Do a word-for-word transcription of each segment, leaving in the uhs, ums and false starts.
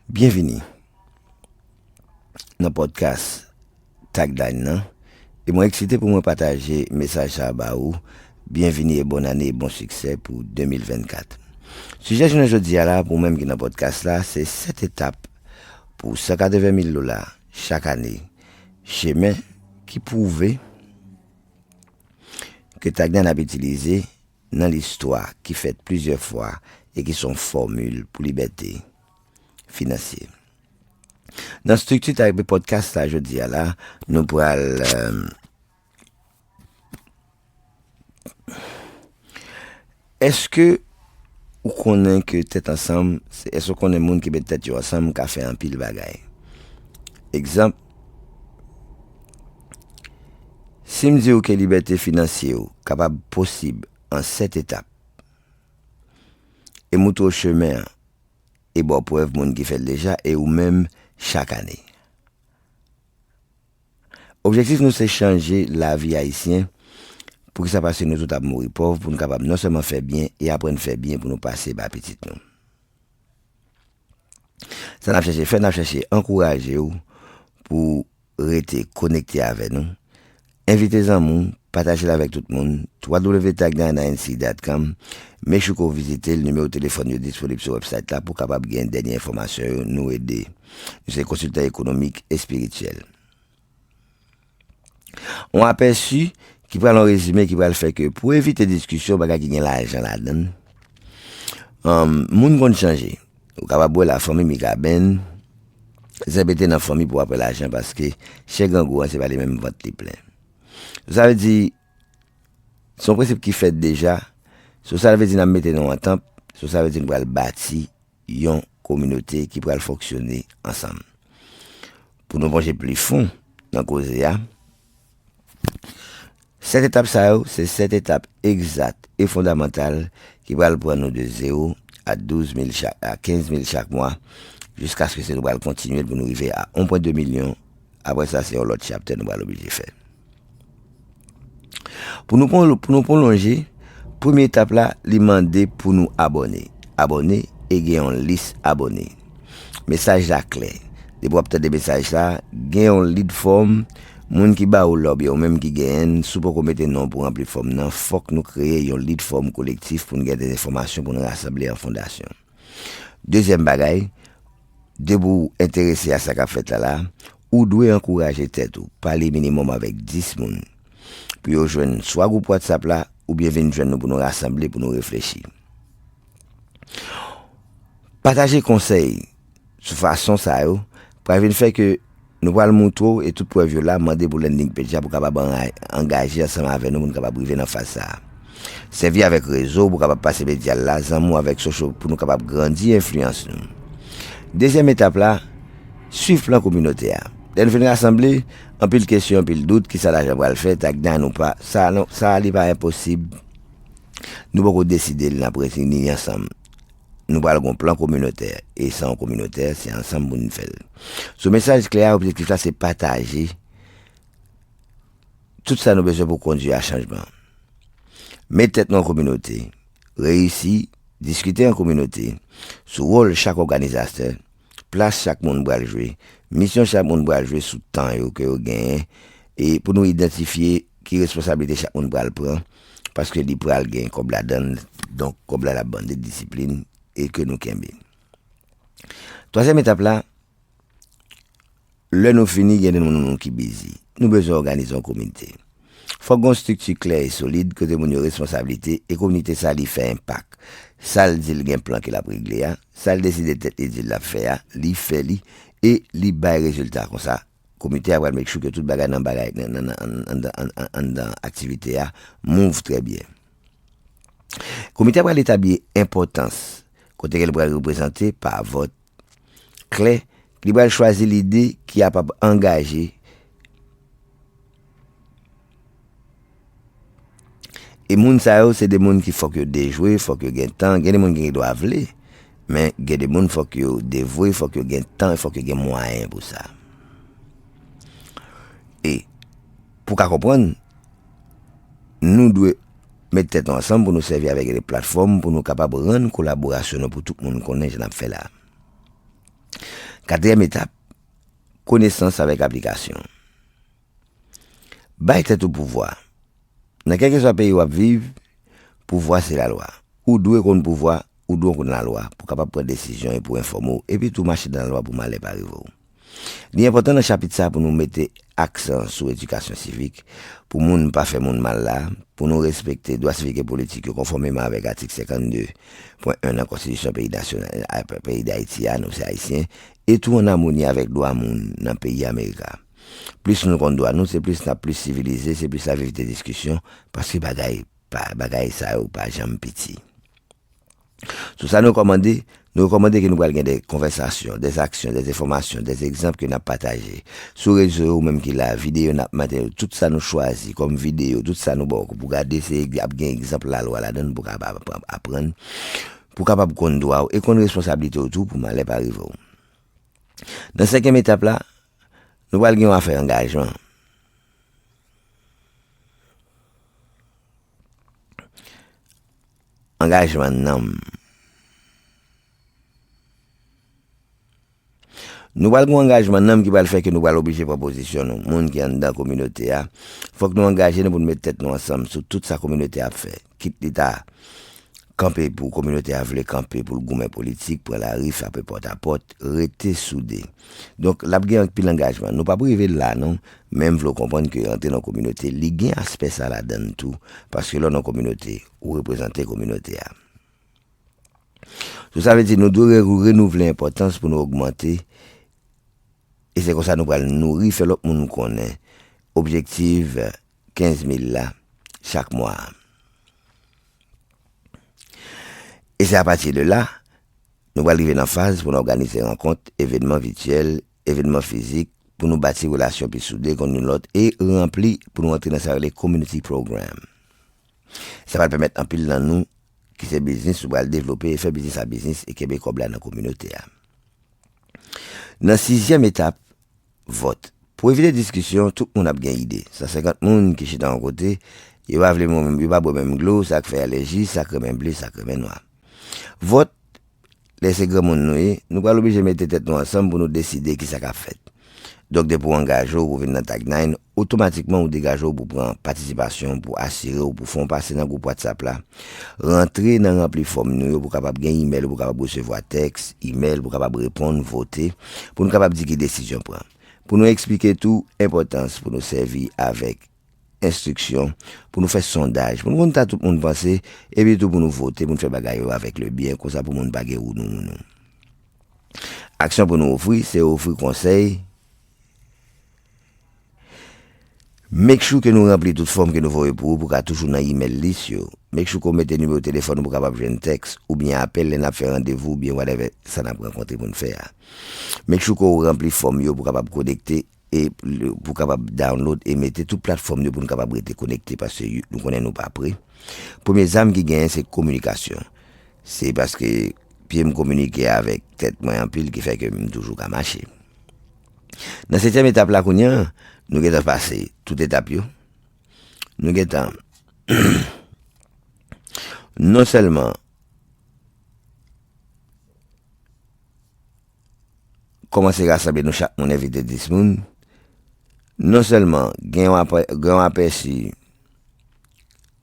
Byenvini nan podcast Tagline nan. E mwen eksite pou mwen pataje mesaj sa a ba ou. Byenvini e bòn ane e bon siksè pou de mil vennkat. Sijè jounen jodi a la, pou ou menm ki nan podcast la, se sèt etap pou san katreven mil dola chak ane. Chemen ki pwouve ke Tagline ap itilize nan listwa ki fèt plizyè fwa e ki se yon fòmil pou libète finansye. Nan estrikti ta epi podcast la jodi a la, nou pral, euh, èske ou konnen ke tèt ansanm, se, èske ou konnen moun ki met tèt yo ansanm ka fè anpil bagay? Egzanp, si m di w ke libète finansye w kapab posib an sèt etap, e moutre w chemen an, e ba w prèv moun ki fè l deja, e ou menm chak ane. Objektif nou se chanje lavi ayisyen. Poukisa? Paske nou tout ap mouri pòv, pou nou kapab non sèlman fè byen e aprann fè byen pou nou pase ba pitit nou. Sa n ap chèche fè, n ap chèche ankouraje w pou rete konekte avè nou. Envite zanmi w, pataje l avèk tout moun. twa w w w tagline inc dot com. Make sure ke w vizite l, nimewo telefòn yo disponib sou website la pou w kapab gen dènye enfòmasyon yo. Nou ede. Nou se konsiltan ekonomik, espirityèl. Yon apèsi ki pral yon rezime ki pral fè ke pou evite diskisyon, bagay ki gen lajan ladan l, um, moun konn chanje. Ou kapab wè la fanmi Mikaben, se pete nan fanmi pou w ap wè lajan paske chè grangou an se pa li menm vant li plen. Sa vle di, se yon prensip ki fèt deja. So sa vle di n ap mete nou an tanp, so sa vle di nou pral bati yon kominote ki pral fonksyone ansanm. Pou nou plonje pli fon nan koze a, sèt etap sa yo, se sèt etap egzat e fondamantal ki pral pran nou de zewo a douz mil chak, a kenz mil chak mwa, jiskaske se nou pral kontinye l pou nou rive a yon pwen de milyon. Apre sa, se yon lòt chaptè nou pral oblije fè. Pou nou pwon-, pou nou pwolonje, premye etap la, li mande pou nou abòne. Abòne e gen yon lis abòne. Mesaj la klè. Depi w ap tande mesaj sa, gen yon lead form, moun ki ba ou l la oubyen ou menm ki genyen l, si w poko mete non w pou ranpli fòm nan, fòk nou kreye yon lead form kolektif pou n gen de enfòmasyon pou n rasanble an fondasyon. Dezyèm bagay, depi w enterese a sa k ap fèt la la, ou dwe ankouraje tèt ou, pale minimòm avèk dis moun, pou yo jwenn swa gwoup WhatsApp la, oubyen vin jwenn nou pou nou rasanble, pou nou reflechi. Pataje konsèy sou fason sa yo pral vin fè ke nou pral moutre w e tout prèv yo la, mande pou landing page la pou kapab an-, angaje ansanm avè nou pou nou kapab rive nan faz sa a. Sèvi avèk rezo w pou kapab pase medya l la, zanmi w avèk social pou nou kapab grandi enfliyans nou. Dezyèm etap la, swiv plan kominote a. Lè nou fin rasanble, anpil kesyon, anpil dout, kisa lajan pral fè, tagnan nou pa, sa non, sa li pa enposib. Nou poko deside l, n ap retini ansanm. Nou pral gon plan kominotè, e sa yon kominotè, se ansanm pou n fè l. Sou mesaj klè a, objektif la se pataje tout sa nou bezwen pou kondui a chanjman. Met tèt nou an kominote, reyisi, diskite an kominote sou wòl chak òganizatè, plas chak moun pral jwe, misyon chak moun pral jwe sou tan yo ke yo genyen, e pou nou idantifye ki responsablite chak moun pral pran, paske li pral gen kòb ladan l, donk kòb la l ap mande disiplin e ke nou kenbe. Twazyèm etap la, lè nou fini, gen de moun nou ki bizi. Nou bezwen òganize yon komite. Fòk gen yon estrikti klè e solid kote moun yo responsablite e komite sa li fè enpak. Sa l di l gen plan ke l ap regle a, sa l deside tèt li di l l ap fè a, li fè li e li bay rezilta konsa. Komite a pral make sure ke tout bagay nan bagay, nan, nan, nan, anndan, an, an, anndan aktivite a move trè byen. Komite a pral etabli enpòtans kote ke l pral reprezante pa vòt klè, li pral chwazi lide ki kapab angaje. E moun sa yo, se de moun ki fòk yo dejwe, fòk yo gen tan. Gen de moun ki gen dwa vle, men gen de moun fòk yo devwe, fòk yo gen tan, fòk yo gen mwayen pou sa. E pou w ka konprann, nou dwe met tèt nou ansanm pou nou sèvi avèk de platfòm pou nou kapab rann kolaborasyon nou pou tout moun konnen jan n ap fè la. Katriyèm etap, konesans avèk aplikasyon. Bay tèt ou pouvwa. Nan kèlkeswa peyi w ap viv, pouvwa se lalwa. Ou dwe konn pouvwa, ou dwe konn lalwa pou kapab pran desizyon e pou enfòme w, epi tou mache nan lalwa pou malè pa rive w. Li enpòtan nan chapit sa a pou nou mete aksan sou edikasyon sivik, pou moun pa fè moun mal la, pou nou respekte dwa sivik e politik yo konfòmeman avèk atik senkannde pwen en nan Konstitisyon peyi nasyonal, a, peyi Dayiti a, nou se Ayisyen, e tou an amoni avèk dwa moun nan peyi Amerika. Plis nou konn dwa nou, se plis n ap plis sivilize, se plis n ap evite diskisyon, paske bagay pa, bagay sa yo pa janm piti. Sou sa nou rekòmande, nou rekòmande ke nou pral gen de konvèsasyon, de aksyon, de enfòmasyon, de egzanp ke n ap pataje sou rezo yo, ou menm ki la, videyo n ap mete yo, tout sa nou chwazi kòm videyo, tout sa nou ba w pou gade, se ap gen egzanp lalwa ladan l pou kapab aprann, pou kapab konn dwa w e konn responsablite w tou pou malè pa rive w. Nan senkyèm etap la, nou pral gen yon afè angajman. Angajman nanm. Nou pral gen yon angajman nanm ki pral fè ke nou pral oblije pran pozisyon nou. Moun ki anndan kominote a, fòk nou angaje nou pou nou met tèt nou ansanm sou tout sa kominote a ap fè. Kit li ta kanpe pou kominote a vle kanpe pou l goumen politik, pran lari, frape pòt a pòt, rete soude. Donk, l ap gen anpil angajman. Nou p ap rive la non, men m vle w konprann ke antre nan kominote, li gen aspè sa ladan l tou, paske lè w nan kominote, ou reprezante kominote a. Sou sa vle di, nou dwe re-, renouvle enpòtans pou nou ogmante, e se konsa nou pral nouri, fè lòt moun konnen objektif kenz mil la chak mwa. E se apati de la, nou pral rive nan faz pou nou òganize rankont, evènman vityèl, evènman fizik, pou nou bati relasyon pi soude konn youn lòt e ranpli pou nou antre nan sa yo rele community program. Sa pral pèmèt anpil nan nou ki se biznis, nou pral devlope e fè biznis a biznis e kenbe kòb la nan kominote a. Nan sizyèm etap, vòt. Pou evite diskisyon, tout moun ap gen ide. San senkant moun ki chita yon kote, yo pa vle, yo pa bwè menm dlo, sa k fè alèji, sa k renmen ble, sa k renmen nwa. Vòt, lè se granmoun nou ye, nou pral oblije mete tèt nou ansanm pou nou deside kisa k ap fèt. Donk, depi w angaje w pou vin nan Tag Nine, otomatikman ou degaje w pou pran patisipasyon, pou asire w, pou fè yon pase nan gwoup WhatsApp la. Rantre nan ranpli fòm nou yo pou kapab gen imèl, pou kapab resevwa tèks, imèl, pou kapab reponn, vote, pou nou kapab di ki desizyon pran. Pou nou eksplike tou enpòtans pou nou sèvi avèk enstriksyon, pou nou fè sondaj, pou nou konn sa tout moun panse, epi tou pou nou vote, pou nou fè bagay yo avèk le byen, konsa pou moun pa gen wounou wounou. Aksyon pou nou ofri, se ofri konsèy. Make sure ke nou ranpli tout fòm ke nou voye pou ou, pou ka toujou nan email list yo. Make sure ke w mete nimewo telefòn ou pou kapab jwenn tèks, oubyen apèl lè n ap fè randevou, oubyen whatever sa n ap rankontre pou n fè a. Make sure ke w ranpli fòm yo pou kapab konekte e pou kapab download e mete tout platfòm yo pou nou kapab rete konekte, paske nou konnen nou pa pre. Premye zam ki genyen, se kominikasyon. Se paske pye m kominike avèk tèt mwen anpil ki fè ke m toujou ka mache. Nan setyèm etap la kounye a, nou gentan pase tout etap yo. Nou gentan non sèlman kòmanse rasanble nou, chak moun envite dis moun. Non sèlman gen yon apè-, gen yon apèsi,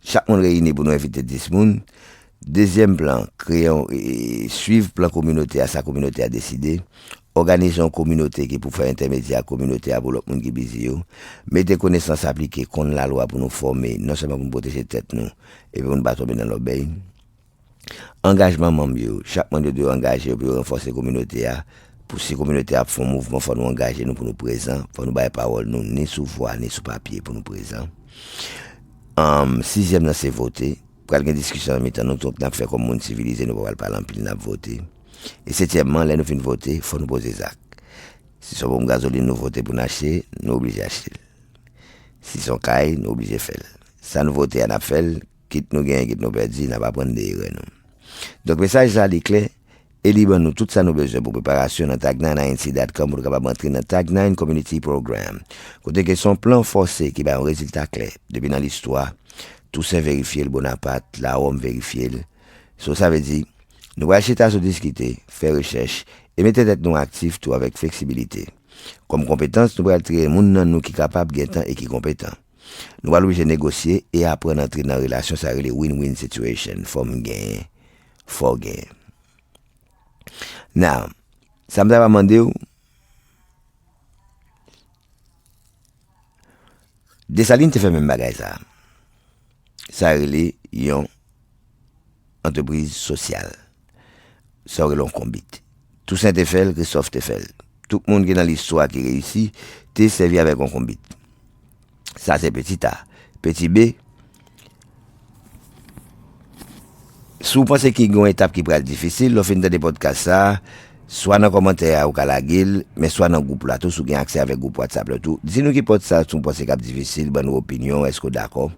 chak moun reyini pou nou envite dis moun. Dezyèm plan, kreye yon, e, e, swiv plan kominote a, sa kominote a deside. Òganize yon kominote ki pou fè entèmedyè ak kominote a pou lòt moun ki bizi yo. Mete konesans aplike, konn lalwa pou nou fòme, non sèlman pou nou pwoteje tèt nou, epi pou nou pa tonbe nan lòbèy. Angajman manm yo. Chak manm yo dwe angaje yo pou yo ranfòse kominote a. Pou si kominote a ap fè yon mouvman, fò nou angaje nou pou nou prezan. Fò nou bay pawòl nou, ni sou vwa, ni sou papye, pou nou prezan. Anm, sizyèm nan se vote. Pral gen diskisyon nan mitan nou, donk n ap fè kòm moun sivilize, nou pa pral pale anpil, n ap vote. E setyèmman, lè nou fin vote, fò nou poze zak. Si se yon ponp gazolin nou vote pou n achte, nou oblije achte l. Si se yon kay, nou oblije fè l. Sa nou vote a, n ap fè l, kit nou genyen, kit nou pèdi, n ap aprann de erè nou. Donk, mesaj sa a, li klè, e li ban nou tout sa nou bezwen pou preparasyon nan tag nine I N C dot com pou nou kapab antre nan Tag Nine Community Program, kote ke se yon plan fòse ki bay yon rezilta klè. Depi nan listwa, Tousen verifye l, Bonapat, Lawòm verifye l. So, sa vle di, Nou pral chita sou diskite, fè rechèch, e mete tèt nou aktif tou avèk fleksibilite. Kòm konpetans, nou pral treye moun nan nou ki kapab, gen tan e ki konpetan. Nou pral oblije negosye e aprann antre nan relasyon sa rele win-win situation. Fò m genyen, fò w genyen. Now, sa m ta va mande w, Desalin te fè menm bagay sa. Sa rele yon antrepriz sosyal. Sa yo rele yon konbit. Tousen te fè l, Kristòf te fè l. Tout moun ki nan listwa ki reyisi te sèvi avèk yon konbit. Sa se peti A. Peti B, si w panse ki gen yon etap ki pral difisil, lè w fin tande pòdkas sa a, swa nan kòmantè a ou ka lage l, men swa nan gwoup la tou, si w gen aksè avèk gwoup WhatsApp la tou. Di nou ki pòdkas ou panse k ap difisil, ban nou opinyon, èske w dakò?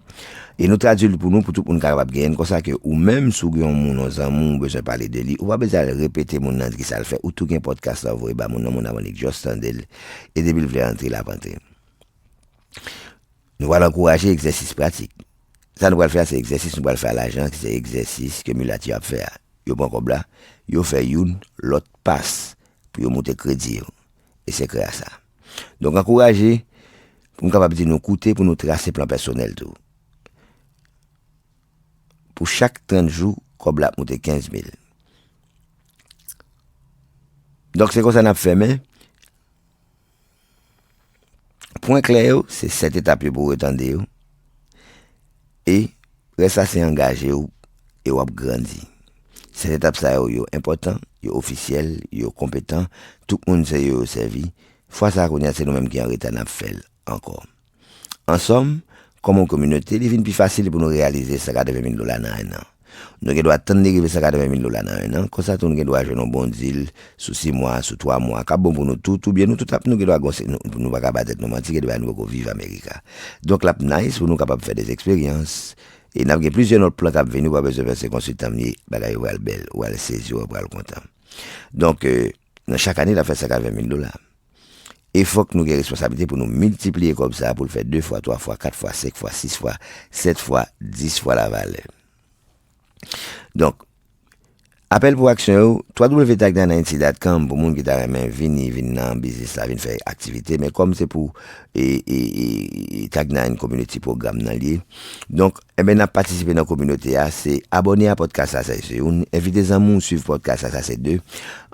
E nou tradui l pou nou, pou tout moun kapab genyen l, konsa ke ou menm, si w gen yon moun, yon zanmi w, ou bezwen pale de li, ou pa bezwen al repete moun nan ki sa l fè, ou tou gen pòdkas la, voye ba moun nan, moun nan, moun li just tande l, e depi l vle antre, l ap antre. Nou pral ankouraje egzèsis pratik. Sa nou pral fè a, se egzèsis nou pral fè a lajan, ki se egzèsis ke milat yo ap fè a. Yo pran kòb la, yo fè youn, lòt pas pou yo moute kredi yo. E sekrè a sa. Donk, ankouraje, pou m kapab di nou koute, pou nou trase plan pèsonèl tou. Pou chak trant jou, kòb la ap moute kenz mil. Donk, se konsa n ap fè, men pwen klè yo, se sèt etap yo pou w retande yo. E rès la se angaje w e w ap grandi. Sèt etap sa yo, yo enpòtan, yo ofisyèl, yo konpetan, tout moun se yo yo sèvi. Fwa sa a, kounye a, se nou menm ki an reta, n ap fè l ankò. An sòm, kòm yon kominote, li vin pi fasil pou nou reyalize san katreven mil dola nan en an. Nou gen dwa tann li rive san katreven mil dola nan en an, konsa tou nou gen dwa jwenn yon bon dil sou sis mwa, sou twa mwa, k ap bon pou nou tout, oubyen nou tout ap, nou gen dwa gonse, nou, nou pa ka ba tèt nou manti, gen dwa nou poko viv Amerika. Donk, l ap nice pou nou kapab fè de eksperyans, e n ap gen plizyè lòt plan k ap vini, ou pa bezwen panse konsiltan m ye, bagay yo pral bèl, ou pral sezi, ou pral kontan. Donk, euh, nan chak ane, l ap fè san katreven mil dola. E fòk nou gen responsablite pou nou miltipliye kòb sa a pou l fè de fwa, twa fwa, kat fwa, senk fwa, sis fwa, sèt fwa, dis fwa lavalè. Donk, apèl pou aksyon yo, three w w w dot tag nine ninety dot com pou moun ki ta renmen vini, vin nan biznis la, vin fè aktivite, men kòm se pou e, e, e, e Tag Nine Community Program nan li ye. Donk, enben, n ap patisipe nan kominote a, se abòne a pòdkas la, sa se youn, envite zanmi w swiv pòdkas la, sa se de,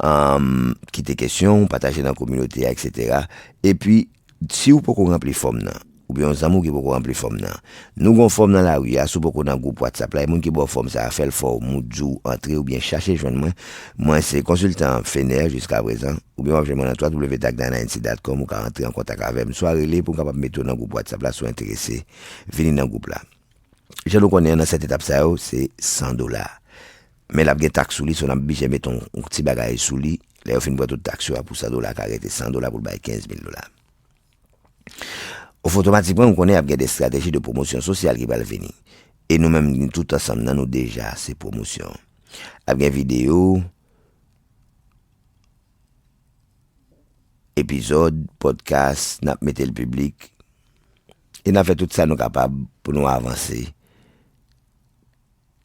um, kite kesyon w, pataje nan kominote a, etsetera. Epi, si w poko ranpli fòm nan, oubyen yon zanmi w ki poko ranpli fòm nan, nou gon fòm nan lari a, si w poko nan gwoup WhatsApp la, e moun ki ba w fòm sa a, fè l fè w, m di w antre oubyen chache jwenn mwen. Mwen se konsiltan Fener jiskaprezan, oubyen w ap jwenn mwen nan three w w w dot tag nine ninety dot com, ou ka antre an kontak avè m, swa rele pou m kapab mete w nan gwoup WhatsApp la, si w enterese, vini nan gwoup la. Jan nou konnen an, nan sèt etap sa yo, se san dola. Men l ap gen taks sou li, so n ap blije mete yon, yon ti bagay sou li. Lè yo fin pran tout taks yo a, pou san dola ka rete san dola pou l bay kenz mil dola. Otomatikman, nou konnen ap gen de estrateji de pwomosyon sosyal ki pral vini. E nou menm, nou tout ansanm nan, nou deja se pwomosyon. Ap gen videyo, epizòd, pòdkas, n ap mete l piblik. E n ap fè tout sa nou kapab pou nou avanse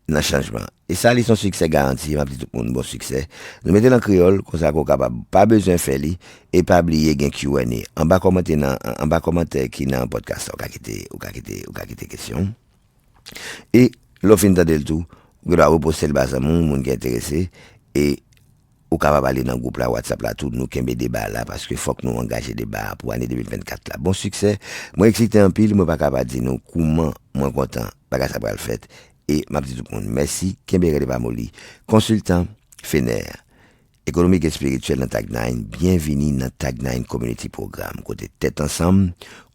nan chanjman. E sa, li se yon siksè garanti, m ap di tout moun bon siksè. Nou mete l an kreyòl, konsa ke w kapab pa bezwen fè li, e pa bliye gen Q and A. Anba kòmantè nan, anba kòmantè ki nan pòdkas la, ou ka kite, ou ka kite, ou ka kite kesyon w. E lè w fin tande l tou, ou gen dwa reposte l ba zanmi w, moun ki enterese, e ou kapab ale nan gwoup la, WhatsApp la tou, nou kenbe deba la, paske fòk nou angaje deba a pou ane de mil vennkat la. Bon siksè, mwen eksite anpil, mwen pa ka pa di nou kòman mwen kontan bagay sa pral fèt, e m ap di tout moun mèsi, kenbe rèd e pa moli. Konsiltan Fener. Ekonomik espirityèl nan Tag Nine, byenvini nan Tag Nine Community Program, kote tèt ansanm,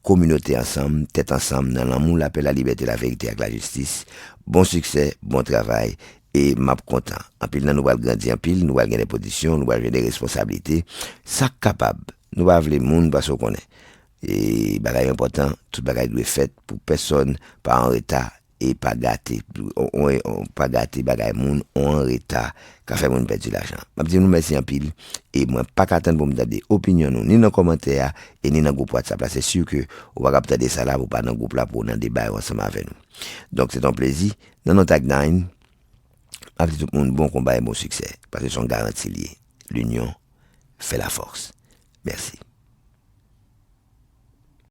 kominote ansanm, tèt ansanm nan lanmou, lapè, lalibète, laverite ak lajistis. Bon siksè, bon travay, e m ap kontan. Anpil nan nou pral grandi anpil, nou pral gen de pozisyon, nou pral jwenn de responsablite. Sa k kapab, nou pa vle moun, paske w konnen. E bagay yo enpòtan, tout bagay dwe fèt pou pèsonn pa an reta, e pa gate, on, on, on, pa gate bagay moun, on an reta, ka fè moun pèdi lajan. M ap di nou mèsi anpil, e mwen pa ka tann pou m tande opinyon nou, ni nan kòmantè a, e ni nan gwoup WhatsApp la. Se si ke ou pa kab tande sa la, pou w pa nan gwoup la, pou w nan deba yo ansanm avè nou. Donk, se t on plezi. Nan non Tag Nine, M ap di tout moun bon konba e bon siksè, paske se yon garanti l ye. Linyon fè lafòs. Mèsi.